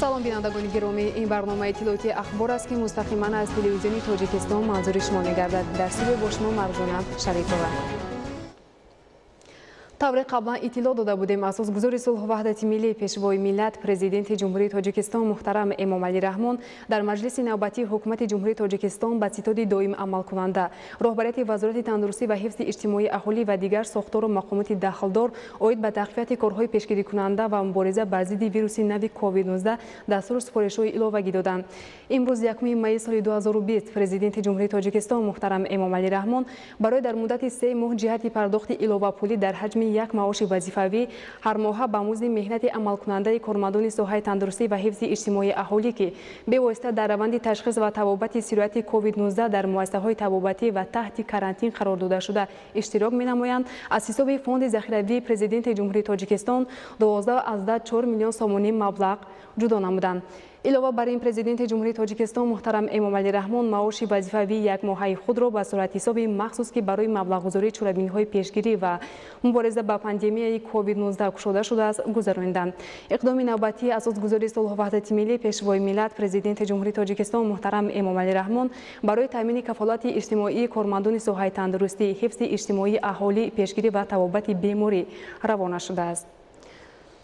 Салом, бинандагони гиромӣ! Ин барномаи иттилоотии «Ахбор» аст, ки мустақиман аз Телевизиони Тоҷикистон манзури шумо мегардад. Дар студия бо шумо Марҷона Шарипова. Тавре қаблан иттилоъ дода будем, асосгузори сулҳу ваҳдати миллӣ, Пешвои миллат, Президенти Ҷумҳурии Тоҷикистон муҳтарам Эмомалӣ Раҳмон дар маҷлиси навбатии Ҳукумати Ҷумҳурии Тоҷикистон ба ситоди доим амалкунанда, роҳбарияти Вазорати тандурустӣ ва ҳифзи иҷтимоии аҳолӣ ва дигар сохтору мақомоти дахлдор оид ба тақвияти корҳои пешгирикунанда ва мубориза бар зидди вируси нави COVID-19 дастуру супоришҳои иловагӣ доданд. Имрӯз, 1 майи соли 2020, Президенти Ҷумҳурии Тоҷикистон муҳтарам Эмомалӣ Раҳмон барои дар муддати 3 моҳ ҷиҳати пардохти иловапулӣ дар ҳаҷми як маоши вазифавӣ ҳармоҳа ба музди меҳнати амалкунандаи кормандони соҳаи тандурустӣ ва ҳифзи иҷтимоии аҳолӣ, ки бевосита дар раванди ташхис ва табобати сирояти COVID-19 дар муассисаҳои табобатӣ ва таҳти карантин қарор додашуда иштирок менамоянд, аз ҳисоби Фонди захиравии Президенти Ҷумҳурии Тоҷикистон 12,4 миллион сомонӣ маблағ ҷудо намуданд. Илова бар ин, Президенти Ҷумҳурии Тоҷикистон муҳтарам Эмомалӣ Раҳмон маоши вазифавии якмоҳаи худро ба суратҳисоби махсус, ки барои маблағгузории чорабиниҳои пешгирӣ ва мубориза ба пандемияи COVID-19 кушода шудааст, гузарониданд. Иқдоми навбатии асосгузори сулҳу ваҳдати миллӣ, Пешвои миллат, Президенти Ҷумҳурии Тоҷикистон муҳтарам Эмомалӣ Раҳмон барои таъмини кафолати иҷтимоии кормандони соҳаи тандурустӣ, ҳифзи иҷтимоии аҳолӣ, пешгирӣ ва табобати беморӣ равона шудааст.